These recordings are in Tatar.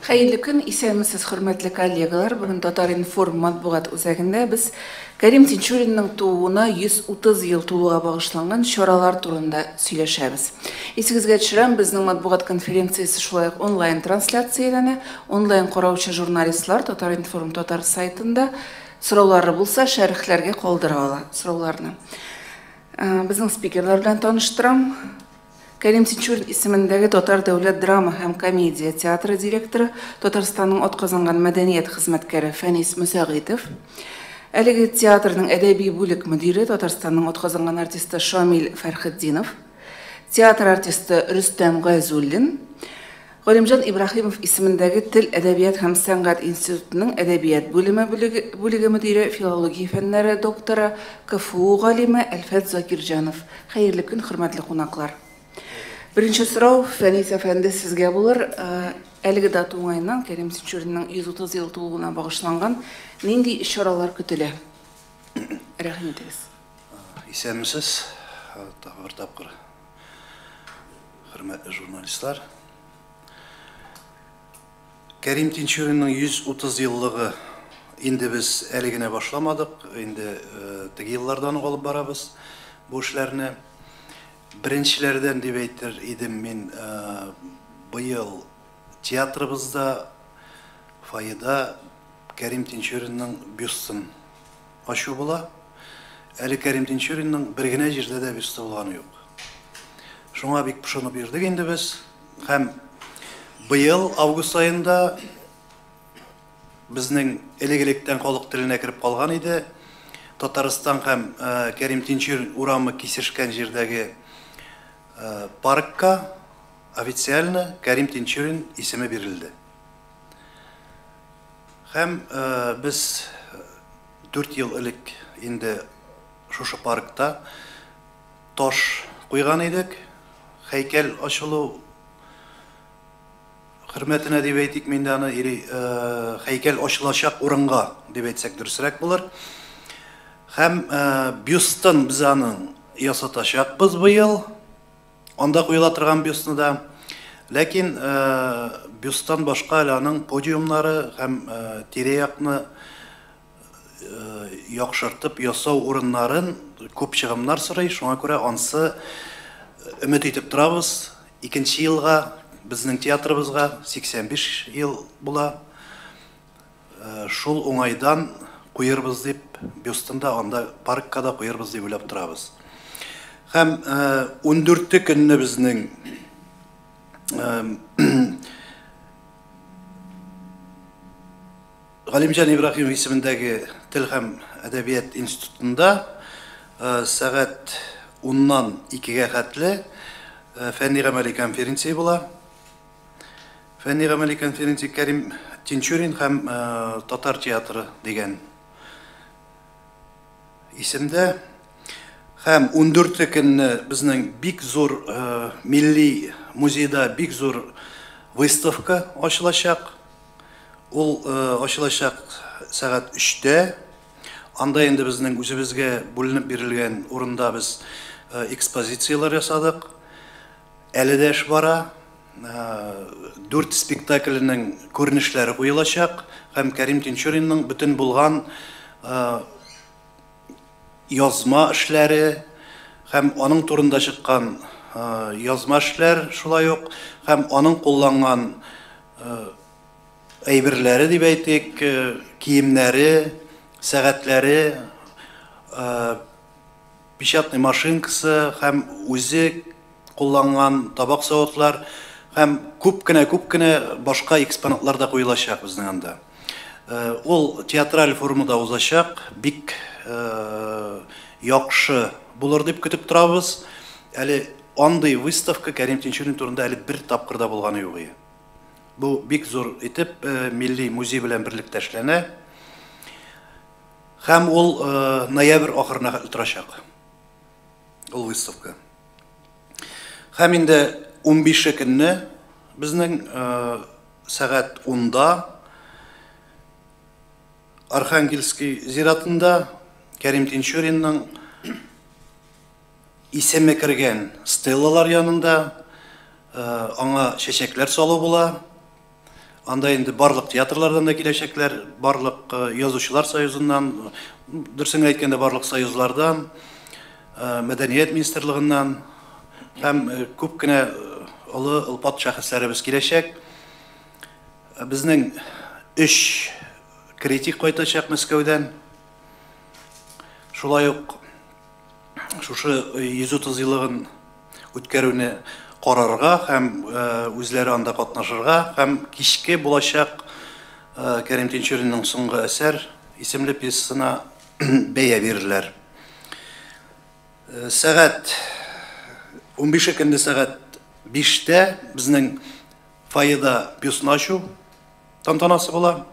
Хәерле көн, исәнмесез, хөрмәтле коллегалар. Бүген Татар-информ матбугат үзәгендә без Кәрим Тинчуринның тууына 130 ел тулуга багышланган чаралар турында сөйләшәбез. Исегезгә төшерәм, безнең матбугат конференциясе шулай ук онлайн трансляцияләнә. Онлайн караучы журналистлар Татар-информ татар сайтында сораулары булса, шәрехләргә калдыра ала сорауларны. Безнең спикерлар белән таныштырам. Кәрим Тинчурин исемендәге Татар дәүләт драма һәм комедия театры директоры, Татарстанның атказанган мәдәният хезмәткәре Фәнис Мөсәгыйтов, әлеге театрның әдәби бүлек мөдире, Татарстанның атказанган артисты Шамил Фәрхетдинов, театр артисты Рөстәм Гайзуллин, Галимҗан Ибраһимов исемендәге Тел, әдәбият һәм сәнгать институтының әдәбият бүлеме бүлеге мөдире, филология фәннәре докторы, КФУ галиме Әлфәт Закирҗанов. Хәерле көн, хөрмәтле кунаклар. Беренче сорау, Фәнис әфәнде, сезгә булыр. Әлеге дата уңаеннан Кәрим Тинчуринның 130 ел тулуына багышланган нинди чаралар көтелә? Рәхим итегез. Исәнмесез, тагы бер тапкыр, хөрмәтле журналистлар. Кәрим Тинчуринның 130 еллыгы инде без әле генә башламадык, инде теге еллардан ук алып барабыз бу эшләрне. Беренчеләрдән дип әйтер идем мин, быел театрыбызда фойеда Кәрим Тинчуринның бюстын ачу була. Әле Кәрим Тинчуринның бер генә җирдә дә бюсты булганы юк. Шуңа бик пошынып йөрдек инде без. Һәм быел август аенда безнең элек-электән халык теленә кереп калган иде. Татарстан һәм Кәрим Тинчурин урамы кисешкән җирдәге паркка официально Кәрим Тинчурин исеме бирелде. Һәм без 4 ел элек инде шушы паркта таш куйган идек. Һәйкәл ачылу хөрмәтенә дип әйтик инде аны, или һәйкәл ачылачак урынга дип әйтсәк дөресрәк булыр. Һәм бюстын без аның ясатачакбыз быел. Анда куела торган бюстны да. Ләкин бюсттан башка әле аның подиумнары һәм тирә-якны яхшыртып ясау урыннарын күп чыгымнар сорый. Шуңа күрә ансы өмет итеп торабыз. Икенче елга безнең театрыбызга 85 ел була. Шул уңайдан куербыз дип, бюстын да анда паркка да куербыз дип уйлап торабыз. Һәм 14 көнне безнең Галимҗан Ибраһимов исемендәге Тел һәм әдәбият институтында сәгать 10-нан 2-гә хәтле фәнни-гамәли конференция була. Фәнни-гамәли конференция Кәрим Тинчурин һәм татар театры дигән исемдә. Һәм 14 көнне безнең бик зур милли музейда бик зур выставка ачылачак. Ул ачылачак сәгать 3-тә. Анда инде безнең үзебезгә бүленеп бирелгән урында без экспозицияләр ясадык. Әле дә эш бара. 4 спектакленең күренешләре куелачак һәм Кәрим Тинчуринның бөтен булган язма эшләре һәм аның турында чыккан язма эшләр шулай ук һәм аның кулланган әйберләре дип әйтик, киемнәре, сәгатьләре, печатный машинкасы һәм үзе кулланган табак савытлар һәм күп кенә башка экспонатлар да куелачак безнең анда. Ул театраль формада узачак, бик яхшы булыр дип көтеп торабыз. Әле андый выставка Кәрим Тинчурин турында әле бер тапкыр да булганы юк иде. Бу бик зур итеп милли музей белән берлектә эшләнә. Һәм ул ноябрь ахырына хәтле торачак. Ул выставка. Һәм инде 15 көнне безнең сәгать 10-да Архангельский зиратында Кәрим Тинчуринның исеме кергән стеллалар янында аңа чәчәкләр салу була. Анда инде барлык театрлардан да киләчәкләр, барлык язучылар союзыннан, дөресен әйткәндә, барлык союзлардан, мәдәният министрлыгыннан һәм күп кенә олы олпат шәхесләребез киләчәк. Безнең 3 критик кайтачак Мәскәүдән. Шулай ук шушы 130 еллыгын үткәрүне карарга һәм үзләре анда катнашырга һәм кичке булачак Кәрим Тинчуринның «Соңгы әсәр» исемле пьесасына бәя бирерләр. Сәгать 15 көндә сәгать 5-тә безнең фойеда бюстны ачу тантанасы була.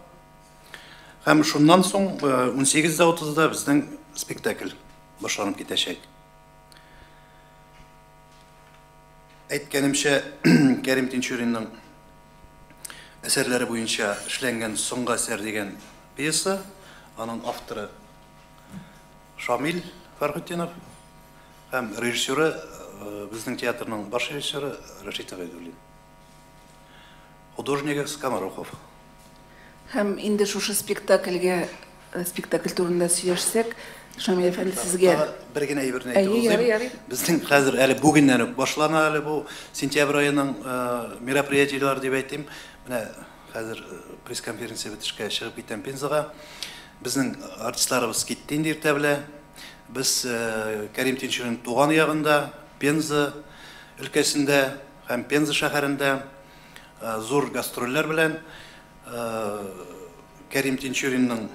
Һәм шуннан соң 18:30-да безнең спектакль башланып китәчәк. Әйткәнемчә, Кәрим Тинчуринның әсәрләре буенча эшләнгән «Соңгы әсәр» дигән пьеса, аның авторы Шамил Фәрхетдинов һәм режиссеры безнең театрның баш режиссеры Рәшит Гайдуллин. Художнигы Скоморохов. Һәм инде шушы спектакльгә, спектакль турында сөйләшсәк, Шамил әфәнде, сезгә бер генә әйберне әйтеп узыйм. Безнең хәзер әле бүгеннән үк башлана әле бу сентябрь аеның мероприятиеләре дип әйтим. Менә хәзер пресс-конференция бетешкә чыгып китәм Пензага. Безнең артистларыбыз китте инде иртә белән. Без Кәрим Тинчурин туган ягында, Пенза өлкәсендә һәм Пенза шәһәрендә зур гастрольләр белән Кәрим Тинчуринның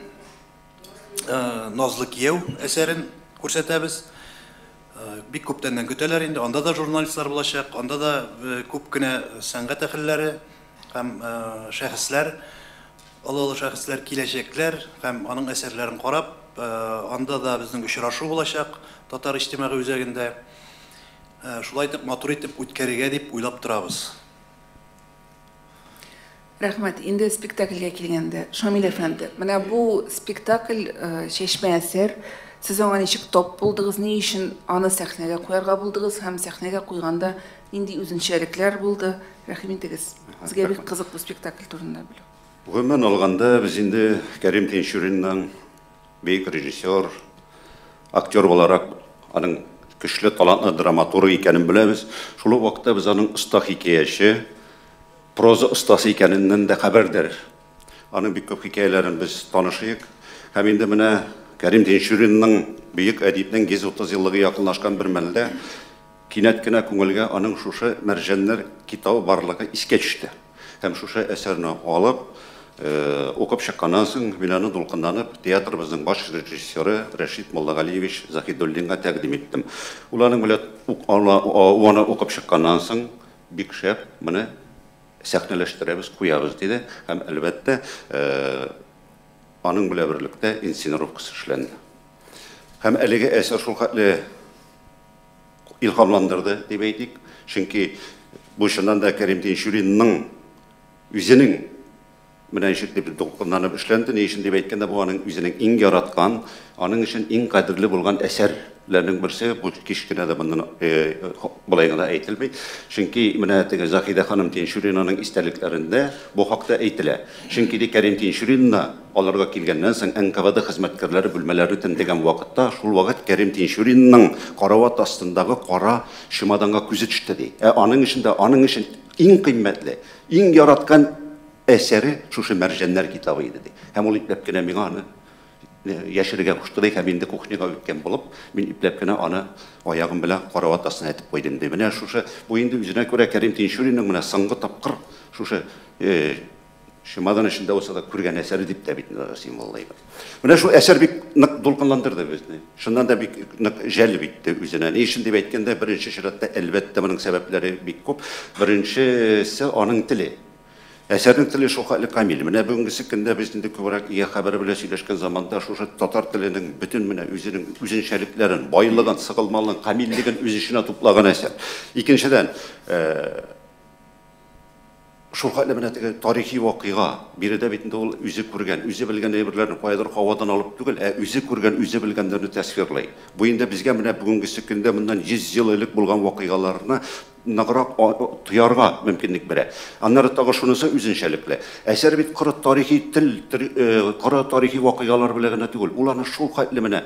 «Назлы кияү» әсәрен күрсәтәбез. Бик күптәннән көтәләр инде. Анда да журналистлар булачак, анда да күп кенә сәнгать әһелләре һәм шәхесләр, олы-олы шәхесләр киләчәкләр һәм аның әсәрләрен карап, анда да безнең очрашу булачак Татар иҗтимагый үзәгендә. Шулай итеп матур итеп үткәрергә дип уйлап торабыз. Рәхмәт. Инде спектакльгә килгәндә, Шамил әфәнде, менә бу спектакль чәчмә әсәр, сез аңа ничек тап булдыгыз, ни өчен аны сәхнәгә куярга булдыгыз һәм сәхнәгә куйганда нинди үзенчәлекләр булды? Рәхим итегез. Безгә бик кызык бу спектакль турында белү. Гомумән алганда, без инде Кәрим Тинчуринның бөек режиссер, актер буларак аның көчле талантлы драматург икәнен беләбез. Шул ук вакытта без аның оста хикәяче, проза остасы икәненнән дә хәбәрдар. Аның бик күп хикәяләрен без танышыйк. Һәм инде менә Кәрим Тинчуринның, бөек әдипнең 130 еллыгы якынлашкан бер мәлдә кинәт кенә күңелгә аның шушы «Мәрҗәннәр» китабы барлыгы искә төште. Һәм шушы әсәрне алып, укып чыкканнан соң, мин аны дулкынланып театрыбызның баш режиссеры Рәшит Муллагалиевич Заһидуллинга тәкъдим иттем. Ул аның белән аны укып чыкканнан соң, бик шәп, моны сәхнәләштерәбез, куябыз диде. Һәм әлбәттә, аның белән берлектә инсценировкасы эшләнде. Һәм әлеге әсәр шул хәтле илһамландырды дип әйтик. Чөнки бу чыннан да Кәрим Тинчуринның үзенең менә ничек дип дулкынланып эшләнде, ни өчен дип әйткәндә, бу аның үзенең иң яраткан, аның өчен иң кадерле булган әсәрләрнең берсе. Бу кечкенә дә моннан болай гына әйтелми. Чөнки менә теге Заһидә ханым Тинчуринаның истәлекләрендә бу хакта әйтелә. Чөнки ди Кәрим Тинчуринны аларга килгәннән соң НКВД хезмәткәрләре бүлмәләре тентегән вакытта, шул вакыт Кәрим Тинчуринның карават астындагы кара чемоданга күзе төште ди. Ә аның өчен дә, аның өчен иң кыйммәтле, иң яраткан әсәре шушы «Мәрҗәннәр» китабы иде ди. Һәм ул ипләп кенә миңа аны яшерергә кушты ди, һәм инде кухняга үткән булып, мин ипләп кенә аны аягым белән карават астына этеп куйдым ди. Менә шушы, бу инде үзенә күрә Кәрим Тинчуринның менә соңгы тапкыр шушы чемодан эчендә булса да күргән әсәре дип тә бит символлый. Менә шул әсәр бик нык дулкынландырды безне. Шуннан да бик нык җәлеп итте үзенә. Ни өчен дип әйткәндә, беренче чиратта әлбәттә моның сәбәпләре бик күп. Беренчесе аның теле. Әсәрнең теле шул хәтле камил. Менә бүгенгесе көндә без инде күбрәк ия хәбәре белән сөйләшкән заманда шушы татар теленең бөтен менә үзенең үзенчәлекләрен, байлыгын, сыгылмалыгын, камиллеген үз эченә туплаган әсәр. Икенчедән, шул хәтле менә теге тарихи вакыйга. Биредә бит инде ул үзе күргән, үзе белгән әйберләрне каядыр һавадан алып түгел, ә үзе күргән, үзе белгәннәрне тасвирлый. Бу инде безгә менә бүгенгесе көндә моннан 100 ел элек булган вакыйгаларны ныграк тоярга мөмкинлек бирә. Аннары тагы шунысы үзенчәлекле. Әсәр бит коры тарихи тел, коры тарихи вакыйгалар белән генә түгел. Ул аны шул хәтле менә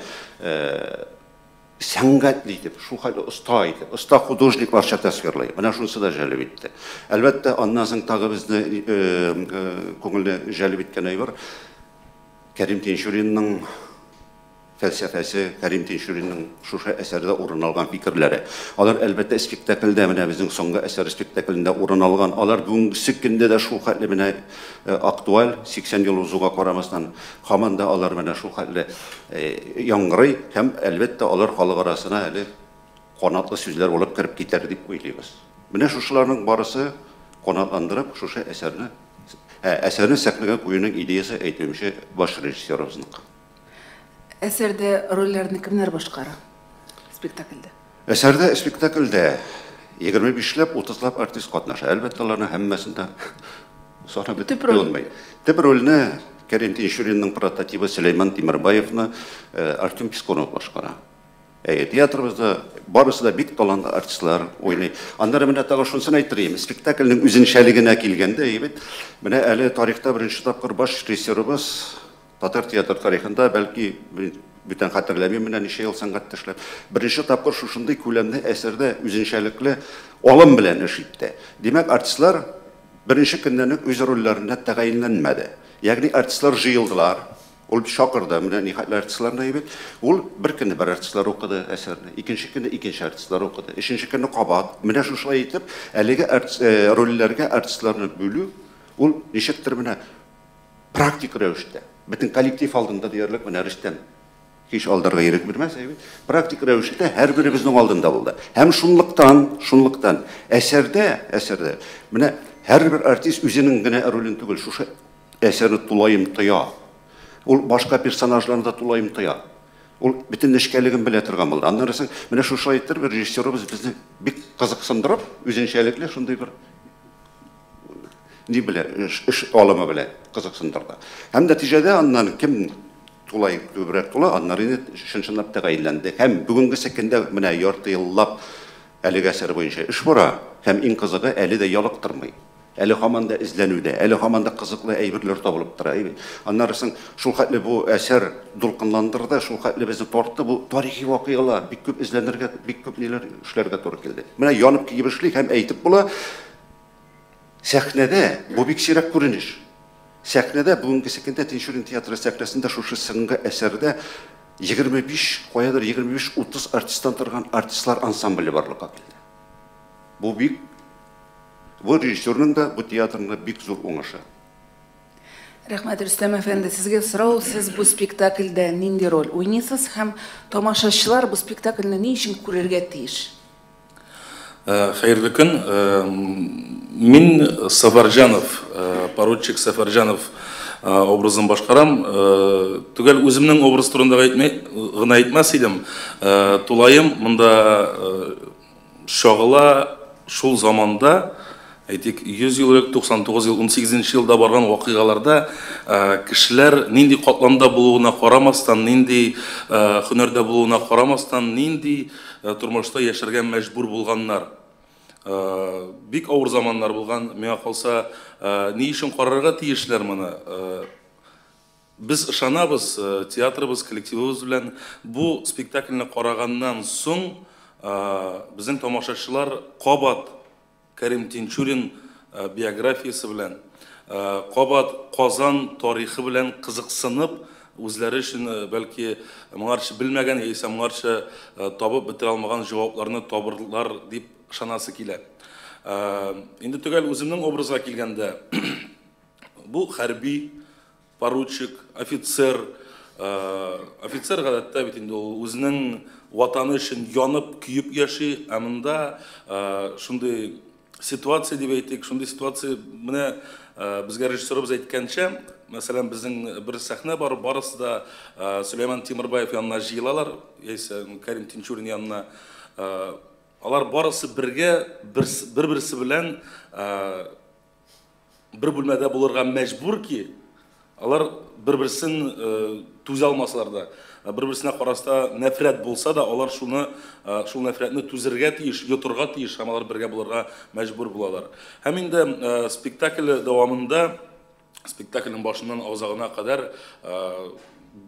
сәнгатьле итеп, шул хәтле оста итеп, оста художникларча тасвирлый. Менә шунысы да җәлеп итте. Әлбәттә, аннан соң тагы безне күңелне җәлеп иткән әйбер Кәрим Тинчуринның фәлсәфәсе, Кәрим Тинчуринның шушы әсәрдә урын алган фикерләре. Алар, әлбәттә, спектакльдә, менә безнең соңгы әсәр спектаклендә урын алган. Алар бүгенге көндә дә шул хәтле менә актуаль, 80 ел узуга карамастан, һаман да алар менә шул хәтле яңгырый һәм, әлбәттә, алар халык арасына әле канатлы сүзләр булып кереп китәр дип уйлыйбыз. Менә шушыларның барысы канатландырып, шушы әсәрне сәхнәгә куюның идеясы, әйтүемчә, баш режиссерыбызныкы. Әсәрдә рольләрне кемнәр башкара спектакльдә? Әсәрдә, спектакльдә 25ләп, 30лап артист катнаша. Әлбәттә, аларның һәммәсен дә санап бетереп булмый. Төп рольне Кәрим Тинчуринның прототибы Сөләйман Тимербаевны Артем Пискунов башкара. Театрыбызда барысы да бик талантлы артистлар уйный. Аннары менә тагы шунысын әйттерим, спектакльнең үзенчәлегенә килгәндә, бит, менә әле тарихта беренче тапкыр баш режиссерыбыз татар театр тарихында, бәлки бүтән хәтерләмим, менә ничә ел сәнгатьтә эшләп, беренче тапкыр шушындый күләмле әсәрдә үзенчәлекле алым белән эш итте. Димәк, артистлар беренче көннән үк үз рольләренә тәгаенләнмәде. Ягъни артистлар җыелдылар. Ул чакырды, менә нихәтле артистларны бит. Ул бер көнне бер артистлар укыды әсәрне, икенче көнне икенче артистлар укыды, өченче көнне кабат. Менә шушылай итеп, әлеге рольләргә артистларны бүлү, ул ничектер менә практик рәвештә, бөтен коллектив алдында диярлек менә Рөстәм һич алдарга ирек бирмәс, әйбәт. Практик рәвештә һәрберебезнең алдында булды. Һәм шунлыктан әсәрдә менә һәрбер артист үзенең генә ролен түгел, шушы әсәрне тулаем тоя. Ул башка персонажларны да тулаем тоя. Ул бөтен нечкәлеген белә торган булды. Аннары соң менә шушылай итеп режиссерыбыз безне бик кызыксындырып, үзенчәлекле шундый бер ни белә, эш алымы белә кызыксындырды. Һәм нәтиҗәдә аннан кем тулай күбрәк тула, аннары инде чын-чынлап тәгаенләнде. Һәм бүгенге көндә менә ярты еллап әлеге әсәр буенча эш бара, һәм иң кызыгы әле дә ялыктырмый. Әле һаман да эзләнүдә, әле һаман да кызыклы әйберләр табылып тора. Аннары соң шул хәтле бу әсәр дулкынландырды, шул хәтле безне тартты, бу тарихи вакыйгалар, бик күп эзләнергә, бик күп ниләр эшләргә туры килде. Менә янып киеп эшли һәм әйтеп була, сәхнәдә бу бик сирәк күренеш. Сәхнәдә бүгенге көндә Тинчурин театры сәхнәсендә шушы соңгы әсәрдә 25, каядыр 25-30 артисттан торган артистлар ансамбле барлыкка килде. Бу бик, бу режиссерның да, бу театрның да бик зур уңышы. Рәхмәт, Рөстәм әфәнде, сезгә сорау, сез бу спектакльдә нинди роль уйныйсыз һәм тамашачылар бу спектакльне ни өчен күрергә тиеш? Хәерле көн. Мин Сафарҗанов, поручик Сафарҗанов образын башкарам. Төгәл үземнең образ турында гына әйтмәс идем. Тулаем монда чагыла шул заманда, әйтик, 100 ел элек, 99 ел, 18 елда барган вакыйгаларда кешеләр нинди катламда булуына карамастан, нинди һөнәрдә булуына карамастан, нинди тормышта яшәргә мәҗбүр булганнар. Бик авыр заманнар булган, миңа калса, ни өчен карарга тиешләр моны? Без ышанабыз, театрыбыз, коллективыбыз белән бу спектакльне караганнан соң безнең тамашачылар кабат Кәрим Тинчурин биографиясе белән, кабат Казан тарихы белән кызыксынып, үзләре өчен бәлки моңарчы белмәгән яисә моңарчы табып бетерә алмаган җавапларны табырлар дип ышанасы килә. Инде төгәл үземнең образга килгәндә, бу хәрби поручик, офицер, офицер гадәттә бит инде ул үзенең ватаны өчен янып, көеп яши, ә монда шундый ситуация дип әйтик, шундый ситуация менә безгә режиссерыбыз әйткәнчә, мәсәлән, безнең бер сәхнә бар, барысы да Сөләйман Тимербаев янына җыелалар, яисә Кәрим Тинчурин янына. Алар барысы бергә, бер-берсе белән бер бүлмәдә булырга мәҗбүр ки, Алар бер-берсен түзә алмасалар да, бер-берсенә карата нәфрәт булса да, алар шуны шул нәфрәтне түзергә тиеш, йотырга тиеш һәм алар бергә булырга мәҗбүр булалар. Һәм инде спектакль дәвамында, спектакльнең башыннан азагына кадәр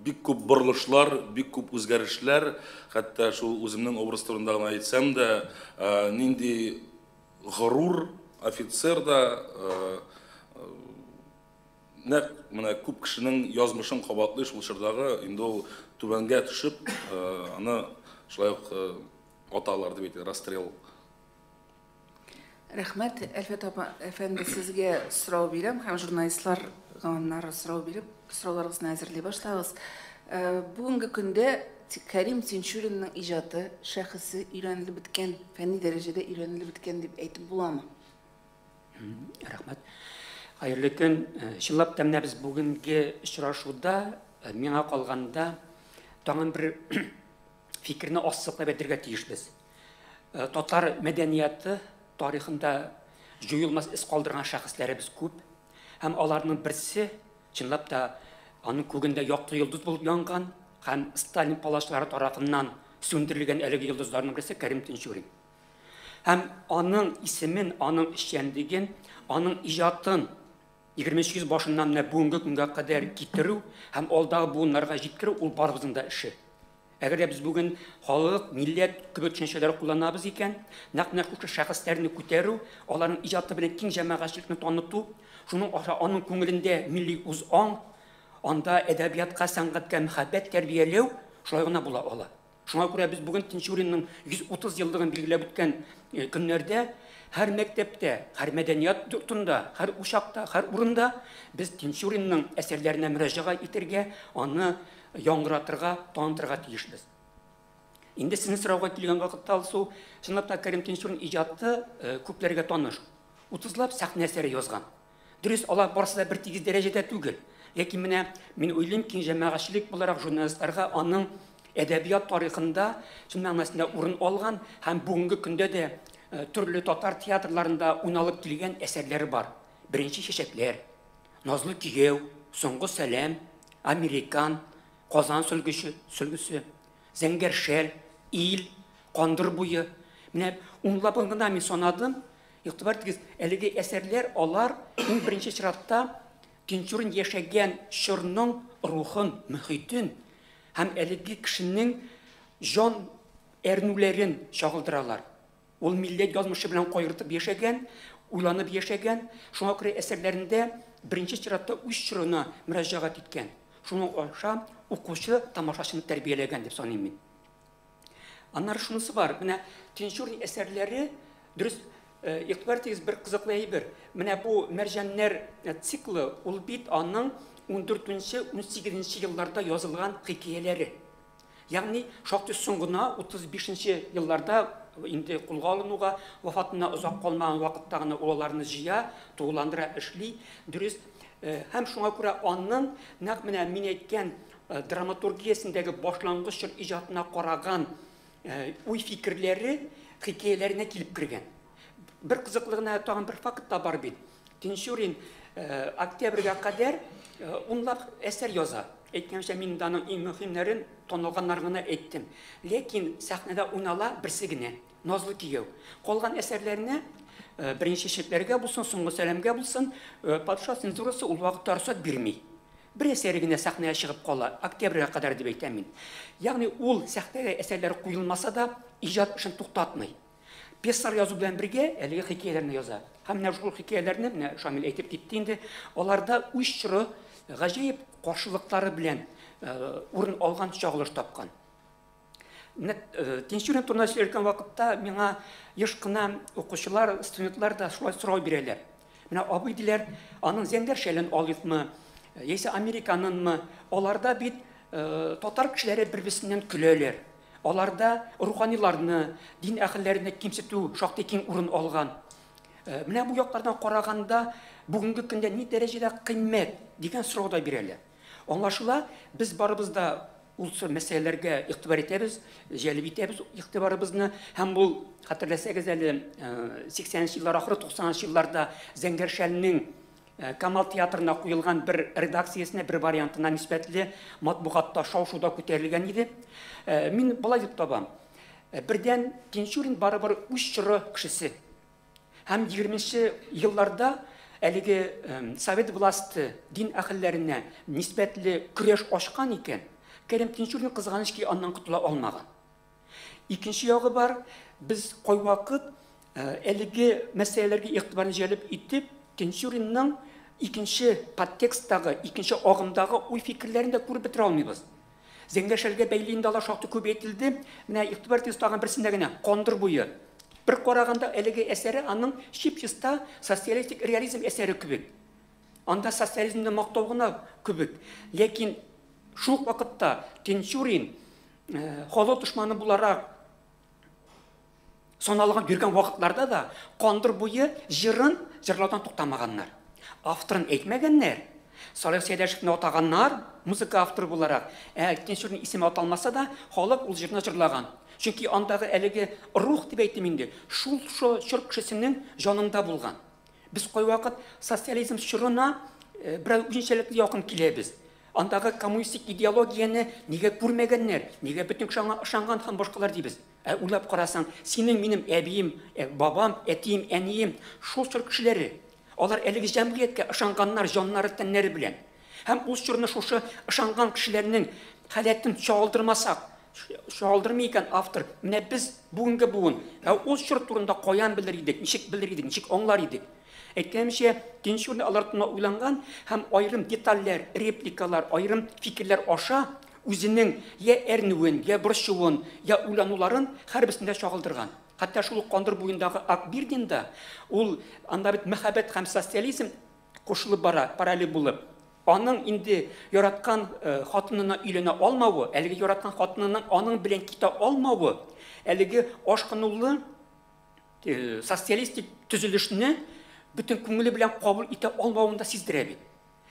бик күп борылышлар, бик күп үзгәрешләр, хәтта шул үземнең образ турында гына әйтсәм дә, нинди горур офицер да нәкъ менә күп кешенең язмышын кабатлый шул чордагы, инде ул түбәнгә төшеп, аны шулай ук аталар дип әйтә, расстрел. Рәхмәт, Әлфәт апа, әфәнде, сезгә сорау бирәм һәм журналистлар аннары сорау биреп, сорауларыгызны әзерли башлагыз. Бүгенге көндә Кәрим Тинчуринның иҗаты, шәхесе өйрәнелеп беткән, фәнни дәрәҗәдә өйрәнелеп беткән дип әйтеп буламы? Рәхмәт. Хәерле көн. Чынлап та менә без бүгенге очрашуда миңа калганда тагын бер фикерне ассызыклап әйтергә тиешбез. Татар мәдәнияты тарихында җуелмас эз калдырган шәхесләребез күп һәм аларның берсе чынлап та аның күгендә якты йолдыз булып янган һәм Сталин палачлары тарафыннан сүндерелгән әлеге йолдызларның берсе Кәрим Тинчурин. Һәм аның исемен, аның эшчәнлеген, аның иҗатын 20 йөз башыннан менә бүгенге көнгә кадәр китерү һәм алдагы буыннарга җиткерү ул барыбызның да эше. Әгәр дә без бүген халык, милләт кебек төшенчәләр кулланабыз икән, нәкъ менә шушы шәхесләрне күтәрү, аларның иҗаты белән киң җәмәгатьчелекне таныту, шуның аша аның күңелендә милли үз-аң, анда әдәбиятка, сәнгатькә мәхәббәт тәрбияләү шулай гына була ала. Шуңа күрә без бүген Тинчуринның 130 еллыгын билгеләп үткән көннәрдә һәр мәктәптә, һәр мәдәният йортында, һәр учакта, һәр урында без Тинчуринның әсәрләренә мөрәҗәгать итәргә, аны яңгыратырга, танытырга тиешбез. Инде сезнең сорауга килгән вакытта, Алсу, чынлап та Кәрим Тинчурин иҗаты күпләргә таныш. 30лап сәхнә әсәре язган. Дөрес, алар барысы да бер тигез дәрәҗәдә түгел. Ләкин менә мин уйлыйм, киң җәмәгатьчелек буларак журналистларга аның әдәбият тарихында чын мәгънәсендә урын алган һәм бүгенге көндә дә төрле татар театрларында уйналып килгән әсәрләре бар. Беренче чәчәкләр, Назлы кияү, Соңгы сәлам, Американ, Казан сөлгесе, Зәңгәр шәл, Ил, Кандыр буе. Менә унлабын гына мин санадым. Игътибар итегез, әлеге әсәрләр алар иң беренче чиратта Тинчурин яшәгән чорның рухын, мөхитен һәм әлеге кешенең җан әрнүләрен чагылдыралар. Ул милләт язмышы белән кайгыртып яшәгән, уйланып яшәгән, шуңа күрә әсәрләрендә беренче чиратта үз чорына мөрәҗәгать иткән. Шуның аша укучы тамашачыны тәрбияләгән дип саныйм мин. Аннары шунысы бар, менә Тинчурин әсәрләре дөрес, игътибар итегез, бер кызыклы әйбер. Менә бу Мәрҗәннәр циклы, ул бит аның 14-18 елларда язылган хикәяләре. Ягъни шактый соң гына 35 елларда инде кулга алынуга, вафатына озак калмаган вакытта гына ул аларны җыя, тулыландыра, эшли. Дөрес, һәм шуңа күрә аның нәкъ менә мин әйткән драматургиясендәге башлангыч чор иҗатына караган уй-фикерләре хикәяләренә килеп кергән. Бер кызыклы гына тагын бер факт та бар бит. Тинчурин октябрьгә кадәр унлап әсәр яза. Әйткәнчә, мин дә аның иң мөһимнәрен, танылганнарын гына әйттем. Ләкин сәхнәдә уйнала берсе генә, Назлы кияү. Калган әсәрләренә беренче чәчәкләргә булсын, соңгы сәламгә булсын, патша цензурасы ул вакытта рөхсәт бирми. Бер әсәре генә сәхнәгә чыгып кала, октябрьгә кадәр дип әйтәм мин. Ягъни ул сәхнәгә әсәрләр куелмаса да, иҗат эшен туктатмый. Пьесалар язу белән бергә әлеге хикәяләрне яза. Һәм менә шул хикәяләрне, менә Шамил әйтеп китте инде, аларда үз чоры гаҗәеп каршылыклары белән урын алган чагылыш тапкан. Менә Тинчурин турында сөйләгән вакытта миңа еш кына укучылар, студентлар да шулай сорау бирәләр. Менә абый диләр, аның зәңгәр шәлен алыйкмы, яисә Американынмы? Аларда бит татар кешеләре бер-берсеннән көләләр. Аларда руханиларны, дин әһелләрен кимсетү шактый киң урын алган. Менә бу яклардан караганда бүгенге көндә ни дәрәҗәдә кыйммәт дигән сорау да бирәләр. Аңлашыла, без барыбыз да ул мәсьәләләргә игътибар итәбез, җәлеп итәбез игътибарыбызны. Һәм бу, хәтерләсәгез әле, 80 еллар ахыры, 90 елларда Зәңгәр шәлнең Камал театрына куелган бер редакциясенә, бер вариантына нисбәтле матбугатта шау-шуда күтәрелгән иде. Мин болай дип табам. Бердән, Тинчурин барыбер үз чоры кешесе. Һәм 20 елларда әлеге совет власте дин әһелләренә нисбәтле көрәш ачкан икән, Кәрим Тинчурин кызганыч ки аннан котыла алмаган. Икенче ягы бар, без кайвакыт әлеге мәсьәләләргә игътибарны җәлеп итеп, Тинчуринның икенче подтексттагы, икенче агымдагы уй-фикерләрен дә күреп бетерә алмыйбыз. Зәңгәр шәлгә бәйле инде алар шактый күп әйтелде. Менә игътибар итегез тагын берсендә генә, Кандыр буе. Бер караганда әлеге әсәре аның чип-чиста социалистик реализм әсәре кебек. Анда социализмны мактау гына кебек. Ләкин шул ук вакытта Тинчурин халык дошманы буларак саналган йөргән вакытларда да Кандыр буе җырын җырлаудан туктамаганнар. Авторын әйтмәгәннәр. Салих Сәйдәшевне атаганнар, музыка авторы буларак. Ә Тинчурин исеме аталмаса да, халык ул җырны җырлаган. Чөнки андагы әлеге рух дип әйтим инде, шул чор кешесенең җанында булган. Без кайвакыт социализм чорына бераз үзенчәлекле якын киләбез. Андагы коммунистик идеологияне нигә күрмәгәннәр, нигә бөтен кеше аңа ышанган һәм башкалар дибез. Ә уйлап карасаң, синең минем әбием, бабам, әтием, әнием шул чор кешеләре. Алар әлеге җәмгыятькә ышанганнар җаннары, тәннәре белән. Һәм ул чорны шушы ышанган кешеләрнең халәтен чагылдырмасак, чагылдырмый икән автор, менә без бүгенге буын, ә ул чор турында каян белер идек, ничек белер идек, ничек аңлар идек? Әйткәнемчә, Тинчурин алар турында уйланган һәм аерым детальләр, репликалар, аерым фикерләр аша үзенең я әрнүен, я борчуын, я уйлануларын һәрберсендә чагылдырган. Хәтта шул ук Кандыр буендагы Акбирдинда ул анда бит мәхәббәт һәм социализм кушылып бара, параллель булып. Аның инде яраткан хатынына өйләнә алмавы, әлеге яраткан хатынының аның белән китә алмавы, әлеге ашкынулы социалистик төзелешне бөтен күңеле белән кабул итә алмавын да сиздерә бит.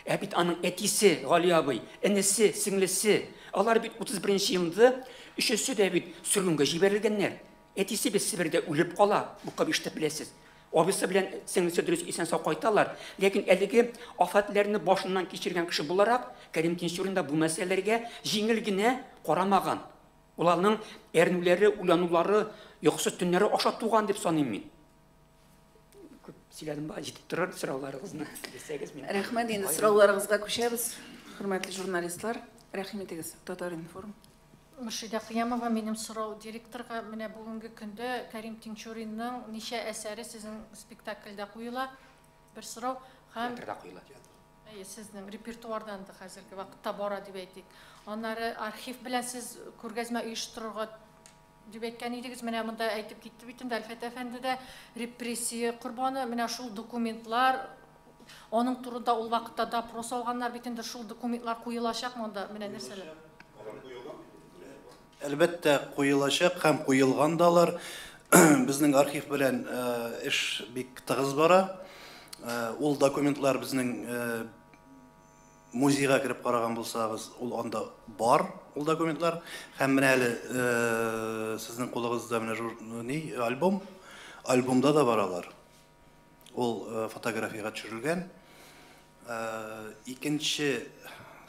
Ә бит аның әтисе Гали абый, энесе, сеңлесе, алар бит 31 елда өчесе дә бит сөргенгә җибәрелгәннәр. Әтисе бит Себердә үлеп кала, укып ишетеп беләсез. Абыйсы белән сеңлесе дөрес исән-сау кайталар, ләкин әлеге афәтләрне башыннан кичергән кеше буларак, Кәрим Тинчурин да бу мәсьәләләргә җиңел генә карамаган. Уларның әрнүләре, уйланулары, йокысыз төннәре аша туган дип саныйм мин. Күп сөйләдем ба, җитеп торыр сорауларыгызны дисәгез мин. Рәхмәт, инде сорауларыгызга күчәбез. Хөрмәтле журналистлар, рәхим итегез, Татар-информ. Мөршидә Кыямова, минем сорау директорга. Менә бүгенге көндә Кәрим Тинчуринның ничә әсәре сезнең спектакльдә куела? Бер сорау. Һәм театрда куела. Әйе, сезнең репертуардан да хәзерге вакытта бара дип әйтик. Аннары архив белән сез күргәзмә оештырырга дип әйткән идегез. Менә монда әйтеп китте бит инде Әлфәт әфәнде дә, репрессия корбаны, менә шул документлар, аның турында ул вакытта допрос алганнар бит инде, шул документлар куелачак монда, менә нәрсәләр? Әлбәттә, куелачак һәм куелган да алар. Безнең архив белән эш бик тыгыз бара. Ул документлар безнең музейга кереп караган булсагыз, ул анда бар, ул документлар. Һәм менә әле сезнең кулыгызда менә ни альбом, альбомда да бар алар. Ул фотографиягә төшерелгән. Икенче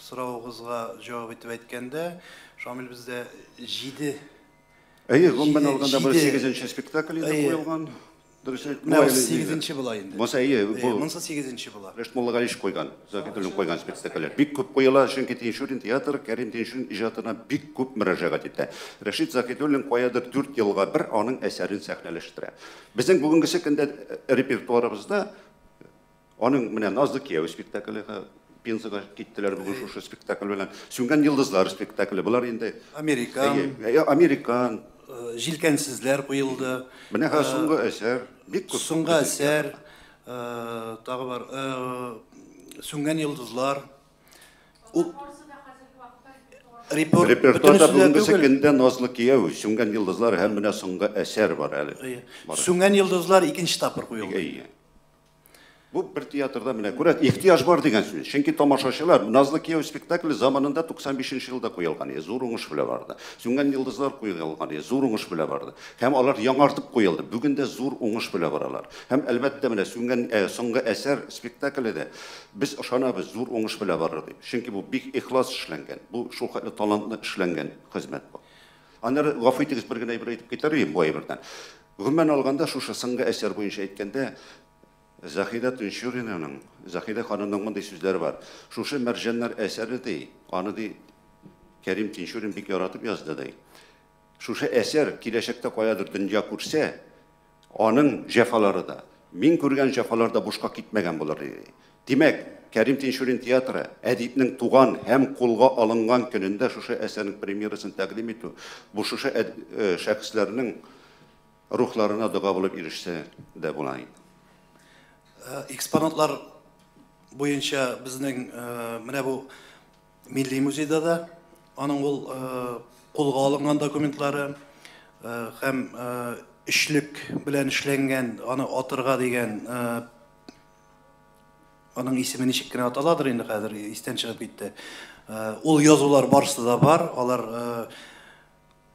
сорауыгызга җавап итеп әйткәндә, Шамил бездә 7. Әйе, гомумән алганда бу 8-нче спектакль инде куелган. Дөрес әйтмә. Менә 8-нче була инде. Монсы әйе, бу монсы 8-нче була. Рәшит Муллагалиевич куйган, Заһидуллин куйган спектакльләр бик күп куела, чөнки Тинчурин театры Кәрим Тинчурин иҗатына бик күп мөрәҗәгать итә. Рәшит Заһидуллин каядыр 4 елга бер аның әсәрен сәхнәләштерә. Безнең бүгенгесе көндә репертуарыбызда аның менә Назлы кияү спектакле Пензага киттеләр бүген шушы спектакль белән. Сүнгән йолдызлар спектакле. Булар инде Американ, Американ, Җилкәнсезләр куелды. Менә хәзер соңгы әсәр, бик күп. Соңгы әсәр, тагы бар, Сүнгән йолдызлар. Ул репертуарда бүгенгесе көндә Назлы кияү, Сүнгән йолдызлар һәм менә соңгы әсәр бар әле. Сүнгән йолдызлар икенче тапкыр куелды. Бу бер театрда менә күрә ихтыяҗ бар дигән сүз. Чөнки тамашачылар Назлы кияү спектакле заманында 95 елда куелган, зур уңыш белән барды. Сүнгән йолдызлар куелган, зур уңыш белән барды. Һәм алар яңартып куелды. Бүген дә зур уңыш белән баралар. Һәм әлбәттә менә сүнгән соңгы әсәр спектакле дә без ышанабыз зур уңыш белән барыр дип. Чөнки бу бик ихлас эшләнгән, бу шул хәтле талантлы эшләнгән хезмәт бу. Аннары гафу итегез, бер генә әйбер әйтеп китәр идем бу әйбердән. Гомумән алганда шушы соңгы әсәр буенча әйткәндә, Заһидә Тинчуринаның, Заһидә ханымның мондый сүзләре бар. Шушы Мәрҗәннәр әсәре ди, аны ди Кәрим Тинчурин бик яратып язды ди. Шушы әсәр киләчәктә каядыр дөнья күрсә, аның җәфалары да, мин күргән җәфалар да бушка китмәгән булыр ди. Димәк, Кәрим Тинчурин театры әдипнең туган һәм кулга алынган көнендә шушы әсәрнең премьерасын тәкъдим итү, бу шушы шәхесләрнең рухларына дога булып ирешсә дә була инде. Экспонатлар буенча безнең менә бу Милли музейда да аның ул кулга алынган документлары һәм өчлек белән эшләнгән, аны атырга дигән, аның исеме ничек кенә аталадыр инде хәзер, истән чыгып китте. Ул язулар барысы да бар, алар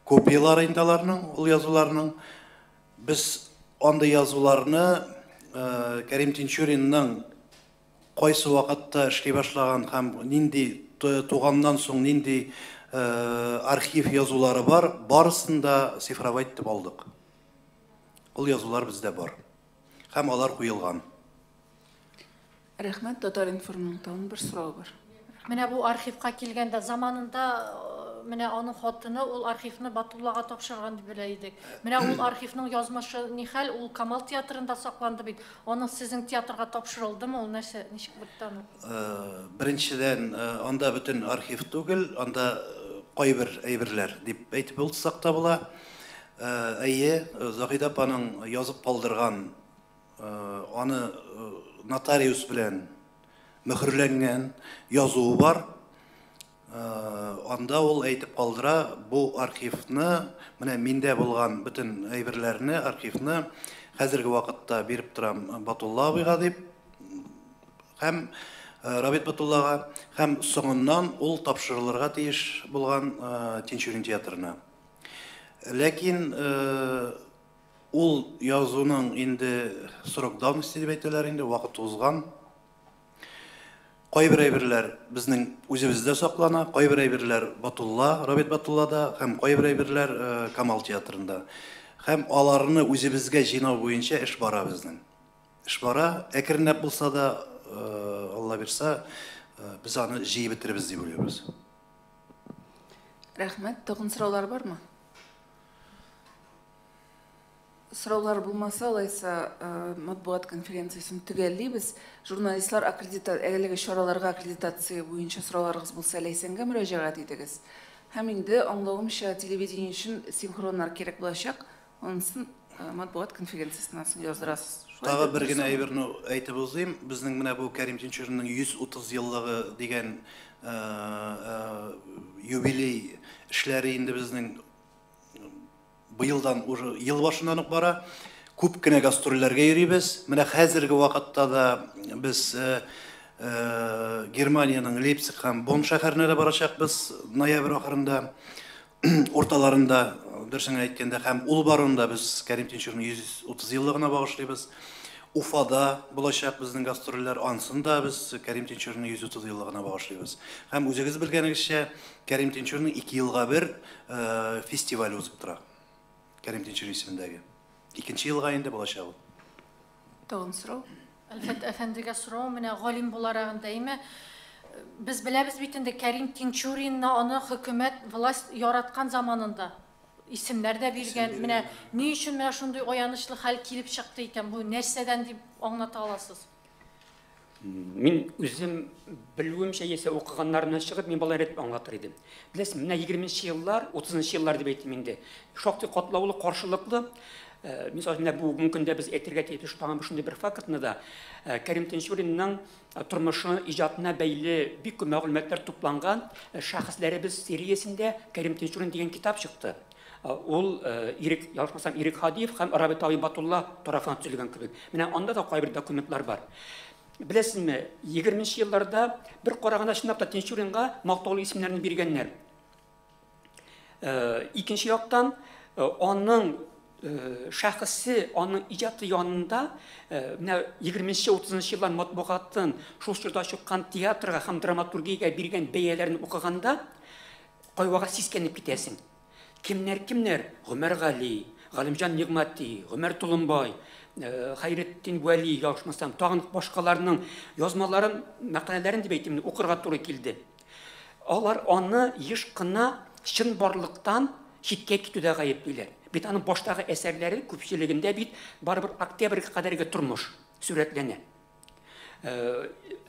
копиялары инде аларның, ул язуларның. Без андый язуларны Кәрим Тинчуринның кайсы вакытта эшли башлаган һәм нинди туганнан соң нинди архив язулары бар, барысын да цифровать итеп алдык. Ул язулар бездә бар. Һәм алар куелган. Рәхмәт, Татар-информның тагын бер сорауы бар. Менә бу архивка килгәндә заманында менә аның хатыны ул архивны Батуллага тапшырган дип белә идек. Менә ул архивның язмышы нихәл, ул Камал театрында сакланды бит. Аның сезнең театрга тапшырылдымы, ул нәрсә, ничек бетте? Беренчедән, анда бөтен архив түгел, анда кайбер әйберләр дип әйтеп булсак та була. Әйе, Заһидә апаның язып калдырган, аны нотариус белән мөһерләнгән язуы бар. Анда ул әйтеп калдыра, бу архивны, менә миндә булган бөтен әйберләрне, архивны хәзерге вакытта биреп торам Батулла абыйга дип, һәм Рабит Батуллага, һәм соңыннан ул тапшырылырга тиеш булган Тинчурин театрына. Ләкин ул язуның инде срок давности дип әйтәләр инде, вакыт узган. Кайбер әйберләр безнең үзебездә саклана, кайбер әйберләр Батулла, Рабит Батуллада һәм кайбер әйберләр Камал театрында. Һәм аларны үзебезгә җыйнау буенча эш бара безнең. Эш бара, әкренләп булса да, Алла бирсә, без аны җыеп бетерербез дип уйлыйбыз. Рәхмәт, тагын сораулар бармы? Сораулар булмаса, алайса матбугат конференциясен төгәллибез. Журналистлар әлеге чараларга аккредитация буенча сорауларыгыз булса, Ләйсәнгә мөрәҗәгать итегез. Һәм инде аңлавымча, телевидение өчен синхроннар кирәк булачак. Анысын матбугат конференциясеннән соң яздырасыз. Тагы бер генә әйберне әйтеп узыйм. Безнең менә бу Кәрим Тинчуринның 130 еллыгы дигән юбилей эшләре инде безнең быелдан уже ел башыннан ук бара. Күп кенә гастрольләргә йөрибез. Менә хәзерге вакытта да без Германиянең Лейпциг һәм Бонн шәһәренә дә барачакбыз ноябрь ахырында, урталарында, дөресен әйткәндә, һәм ул баруында без Кәрим Тинчуринның 130 еллыгына багышлыйбыз. Уфада булачак безнең гастрольләр, ансын да без Кәрим Тинчуринның 130 еллыгына багышлыйбыз. Һәм үзегез белгәнегезчә, Кәрим Тинчуринның 2 елга бер фестиваль узып тора. Кәрим Тинчурин исемендәге. Икенче елга инде булачак ул. Тагын сорау? Әлфәт әфәндегә сорау, менә галим буларак дәйме, без беләбез бит инде Кәрим Тинчуринны аны хөкүмәт, власть яраткан заманында исемнәр дә биргән. Менә ни өчен менә шундый аянычлы хәл килеп чыкты икән? Бу нәрсәдән дип аңлата аласыз? Мин үзем белүемчә, яисә укыганнарымнан чыгып, мин болай итеп аңлатыр идем. Беләсез, менә 20 еллар, 30 еллар дип әйтим инде. Шактый катлаулы, каршылыклы. Мисал өчен, бүгенге көндә без әйтергә тиеш тагын шундый бер фактны да, Кәрим Тинчуринның тормышы, иҗатына бәйле бик күп мәгълүматлар тупланган шәхесләребез сериясендә Кәрим Тинчурин дигән китап чыкты. Ул Ирек, ялгышмасам, Ирек Һадиев һәм Рабит абый Батулла тарафыннан төзелгән кебек. Менә анда да кайбер документлар бар. Беләсезме, 20 елларда бер караганда чынлап та Тинчуринга мактаулы исемнәрне биргәннәр. Икенче яктан, аның шәхесе, аның иҗаты янында менә 20-30 еллар матбугатын, шул чорда чыккан театрга һәм драматургиягә биргән бәяләрен укыганда кайвакыт сискәнеп китәсең. Кемнәр-кемнәр? Гомәр Гали, Галимҗан Нигъмәти, Гомәр Толымбай, Хәйретдин Вәли, ялгышмасам, тагын башкаларның язмаларын, мәкаләләрен дип әйтим, укырга туры килде. Алар аны еш кына чынбарлыктан читкә китүдә гаеплиләр. Бит аның баштагы әсәрләре күпчелегендә бит барыбер октябрьгә кадәрге тормыш сурәтләнә.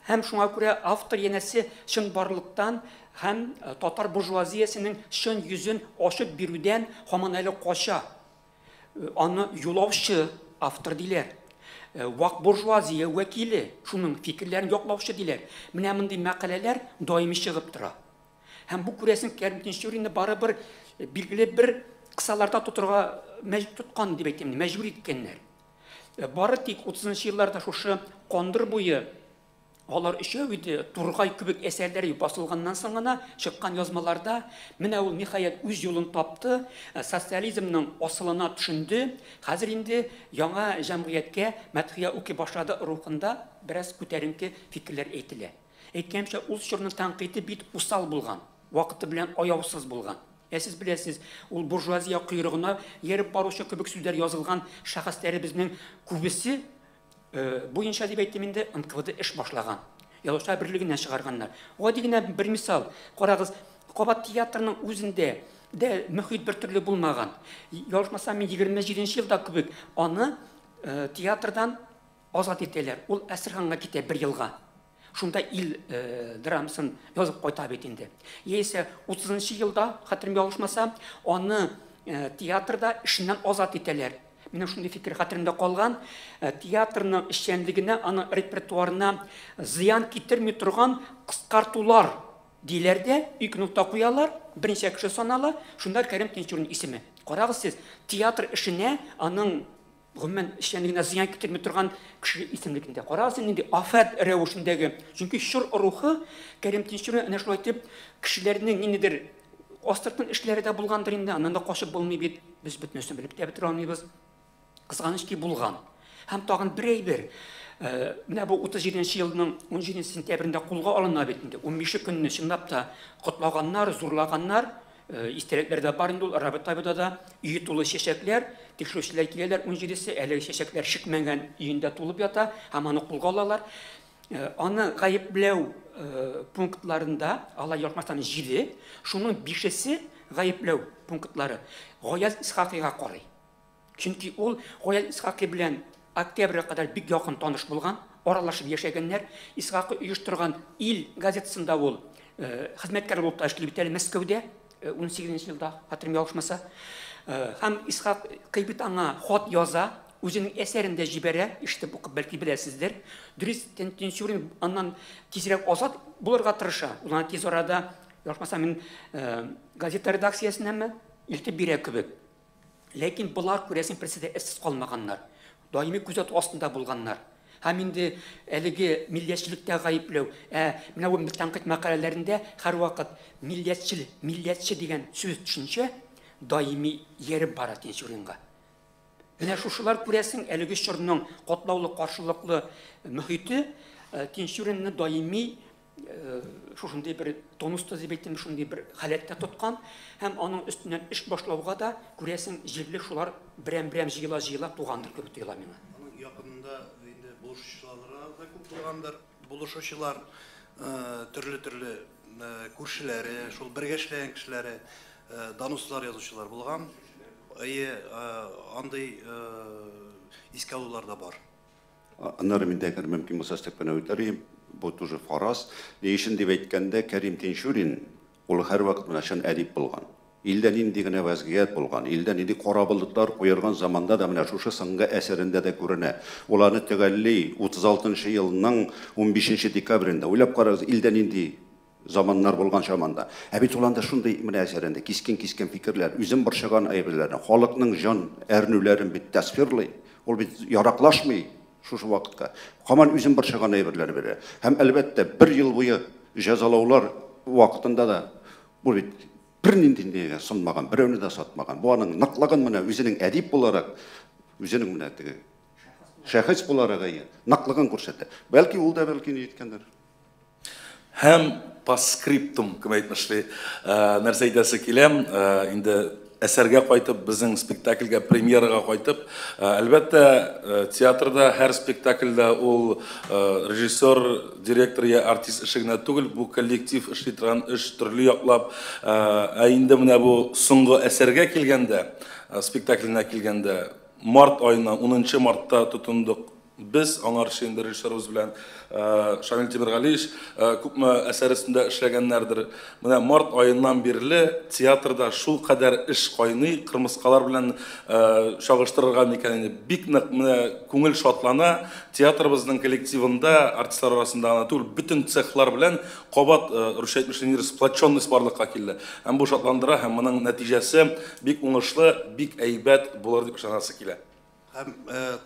Һәм шуңа күрә автор янәсе чынбарлыктан һәм татар буржуазиясенең чын йөзен ачып бирүдән һаман әле кача. Аны юлаучы автор диләр. Вак буржуазия вәкиле, шуның фикерләрен яклаучы диләр. Менә мондый мәкаләләр даими чыгып тора. Һәм бу күрәсең Кәрим Тинчуринны барыбер билгеле бер кысаларда тотырга тоткан дип әйтәм, мәҗбүр иткәннәр. Бары тик 30 елларда шушы Кондыр буе алар өчәү иде, Тургай кебек әсәрләре басылганнан соң гына чыккан язмаларда менә ул ниһаять үз юлын тапты, социализмның асылына төшенде, хәзер инде яңа җәмгыятькә мәдхия укый башлады рухында бераз күтәренке фикерләр әйтелә. Әйткәнемчә, ул чорның тәнкыйте бит усал булган, вакыты белән аяусыз булган. Ә сез беләсез, ул буржуазия койрыгына ияреп баручы кебек сүзләр язылган шәхесләребезнең күбесе буенча дип әйтим инде, НКВД эш башлаган. Язучылар берлегеннән чыгарганнар. Гади генә бер мисал. Карагыз, кабат театрның үзендә дә мөхит бер төрле булмаган. Ялгышмасам, мин 27 елда кебек аны театрдан азат итәләр. Ул Әстерханга китә бер елга. Шунда ил драмасын язып кайта бит инде. Яисә 30 елда, хәтерем ялгышмаса, аны театрда эшеннән азат итәләр. Минем шундый фикер хәтеремдә калган, театрның эшчәнлегенә, аның репертуарына зыян китерми торган кыскартулар диләр дә, ике нокта куялар, берничә кеше санала, шунда Кәрим Тинчурин исеме. Карагыз сез, театр эшенә, аның гомумән эшчәнлегенә зыян китерми торган кеше исемлегендә. Карагыз нинди афәт рәвешендәге. Чөнки чор рухы Кәрим Тинчурин әнә шулай итеп кешеләрнең ниндидер астыртын эшләре дә булгандыр инде, аннан да качып булмый бит. Без бөтенесен белеп тә бетерә алмыйбыз. Кызганыч ки булган. Һәм тагын бер әйбер. Менә бу 37 елның 17 сентябрендә кулга алына бит инде. 15 көнне чынлап та котлаганнар, зурлаганнар. Истәлекләр дә бар инде ул, Рабит абыйда да өе тулы чәчәкләр, тикшерүчеләр киләләр, 17-се әлеге чәчәкләр шикмәнгән өендә тулып ята һәм аны кулга алалар. Аны гаепләү пунктларында, алар ялгышмасам 7, шуның 5-се гаепләү пунктлары Гаяз Исхакыйга карый. Чөнки ул Гаяз Исхакый белән октябрьгә кадәр бик якын таныш булган, аралашып яшәгәннәр. Исхакый оештырган Ил газетасында ул хезмәткәр булып та эшли бит әле Мәскәүдә, 18 елда, хәтерем ялгышмаса. Һәм Исхакый бит аңа хат яза, үзенең әсәрен дә җибәрә, ишетеп укып бәлки беләсездер. Дөрес, Тинчурин аннан тизрәк азат булырга тырыша. Ул аны тиз арада, ялгышмасам, мин газета редакциясенәме илтеп бирә кебек. Ләкин болар күрәсең берсе дә эзсез калмаганнар. Даими күзәтү астында булганнар. Һәм инде әлеге милләтчелектә гаепләү, менә бу тәнкыйть мәкаләләрендә һәрвакыт милләтчел, милләтче дигән сүз төшенчә даими ияреп бара Тинчуринга. Менә шушылар күрәсең әлеге чорның катлаулы каршылыклы мөхите Тинчуринны даими шушындый бер тонуста дип әйтим, шундый бер халәттә тоткан һәм аның өстеннән эш башлауга да күрәсең җирле шулар берәм-берәм җыела-җыела тугандыр кебек тоела миңа. Аның якынында инде булышучылар да күп булгандыр. Булышучылар төрле-төрле күршеләре, шул бергә эшләгән кешеләре, донослар язучылар булган. Әйе, андый искә алулар да бар. Аннары мин дә әгәр мөмкин булса өстәп кенә үтәр идем. Бу тоже фараз. Ни өчен дип әйткәндә, Кәрим Тинчурин ул һәрвакыт менә чын әдип булган. Илдә нинди генә вазгыять булган, илдә нинди кара болытлар куерган заманда да менә шушы соңгы әсәрендә дә күренә. Ул аны төгәлли 36 елның 15 декабрендә. Уйлап карагыз, илдә нинди заманнар булган чаманда. Ә бит ул анда шундый менә әсәрендә кискен-кискен фикерләр, үзен борчыган әйберләрне, халыкның җан әрнүләрен бит тасвирлый. Ул бит яраклашмый. Шушы вакытка. Һаман үзен борчыган әйберләр бирә. Һәм әлбәттә, бер ел буе җәзалаулар вакытында да бу бит бернинди нигә сынмаган, берәүне дә сатмаган. Бу аның ныклыгын менә үзенең әдип буларак, үзенең менә теге шәхес буларак әйе, ныклыгын күрсәтә. Бәлки ул да бәлки ни әйткәндер. Һәм постскриптум, кем әйтмешли, нәрсә әйтәсе килә, инде әсәргә кайтып, безнең спектакльгә, премьерага кайтып, әлбәттә, театрда һәр спектакльдә ул режиссер, директор я артист эше генә түгел, бу коллектив эшли торган эш төрле яклап. Ә инде менә бу соңгы әсәргә килгәндә, спектакленә килгәндә, март аена, 10 мартта тотындык. Без аңарчы инде режиссерыбыз белән Шамил Тимергалиевич күпме әсәр өстендә эшләгәннәрдер. Менә март аеннан бирле театрда шул кадәр эш кайный, кырмыскалар белән чагыштырырга микән инде. Бик нык менә күңел шатлана. Театрыбызның коллективында, артистлар арасында гына түгел, бөтен цехлар белән кабат, русча әйтмешли, сплоченность барлыкка килде. Һәм бу шатландыра, һәм моның нәтиҗәсе бик уңышлы, бик әйбәт булыр дип ышанасы килә. Һәм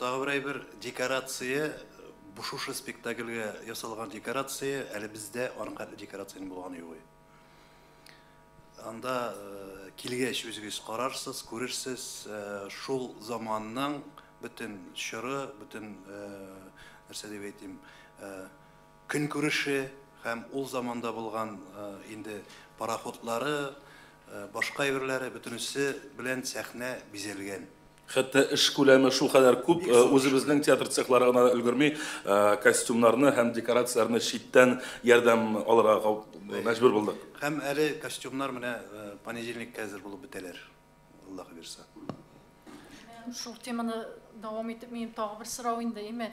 тагы бер әйбер, декорация, бу шушы спектакльгә ясалган декорация, әле бездә аның хәтле декорацияның булганы юк. Анда килгәч үзегез карарсыз, күрерсез, шул заманның бөтен чоры, бөтен нәрсә дип әйтим, көнкүреше һәм ул заманда булган инде пароходлары, башка әйберләре, бөтенесе белән сәхнә бизәлгән. Хәтта эш күләме шул кадәр күп, үзебезнең театр цехлары гына өлгерми, костюмнарны һәм декорацияләрне читтән ярдәм алырга мәҗбүр булдык. Һәм әле костюмнар менә понедельникка әзер булып бетәләр, Аллаһ бирсә. Шул теманы дәвам итеп, минем тагы бер сорау инде, әйме?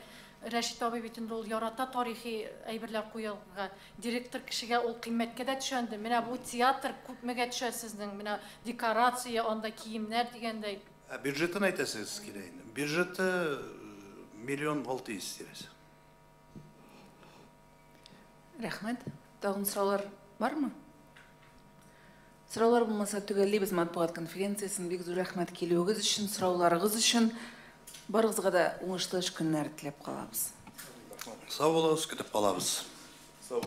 Рәшит абый бит инде ул ярата тарихи әйберләр куярга. Директор кешегә ул кыйммәткә дә төшә инде. Менә бу театр күпмегә төшә сезнең? Менә декорация, анда киемнәр дигәндәй. Бюджетын әйтәсез килә инде. Бюджеты 1 600 000 тирәсе. Рәхмәт. Тагын сораулар бармы? Сораулар булмаса, төгәллибез матбугат конференциясен. Бик зур рәхмәт килүегез өчен, сорауларыгыз өчен. Барыгызга да уңышлы эш көннәре теләп калабыз. Сау булыгыз, көтеп калабыз. Сау.